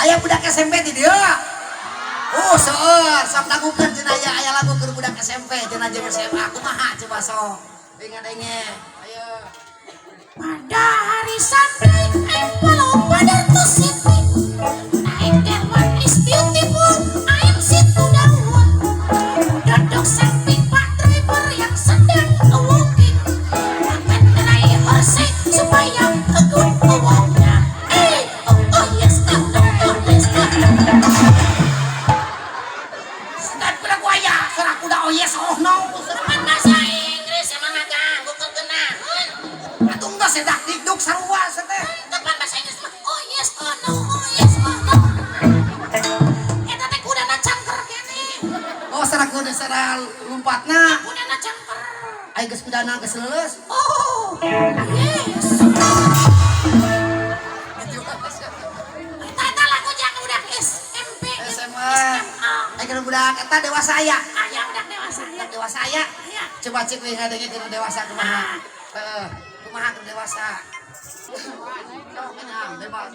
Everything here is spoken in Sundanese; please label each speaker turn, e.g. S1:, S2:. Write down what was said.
S1: Aya budak SMP di dieu. Oh, seueur, sok dagukeun cenah aya aya lagu keur budak SMP cenah jeung SMA kumaha coba sok. Dengar-dengar. Ayo.
S2: Pada hari Sunday, I follow father to city. Night that one is beautiful, I'm sit to the wood. Duduk samping pak driver yang sedang walking. Mengendarai horse supaya a good walknya. Eh, oh, oh yes, oh, no, oh yes, oh, no.
S1: Sedap kuda ku aya, suara kuda oh yes oh no.
S2: Kan bahasa Inggris emang ngaganggu kegenahan.
S1: Atuh enggak sedak dikduk sarua teh.
S2: Depan bahasa Inggris mah oh yes, oh no, oh yes, oh no. Eta teh kudana cangker keneh.
S1: Oh, sara kuda sara lompatna.
S2: Kudana cangker.
S1: Ai geus kudana geus leuleus.
S2: Oh, yes.
S1: Gitu.
S2: Eta eta lagu jangan budak SMP gitu.
S1: SMA.
S2: SMA.
S1: Ai keur budak eta dewasa aya.
S2: Aya budak dewasa ya.
S1: Budak dewasa aya.
S2: Aya.
S1: Coba cek we ngadenge keur dewasa kumaha. Heeh, kumaha keur dewasa. Sok enam bebas.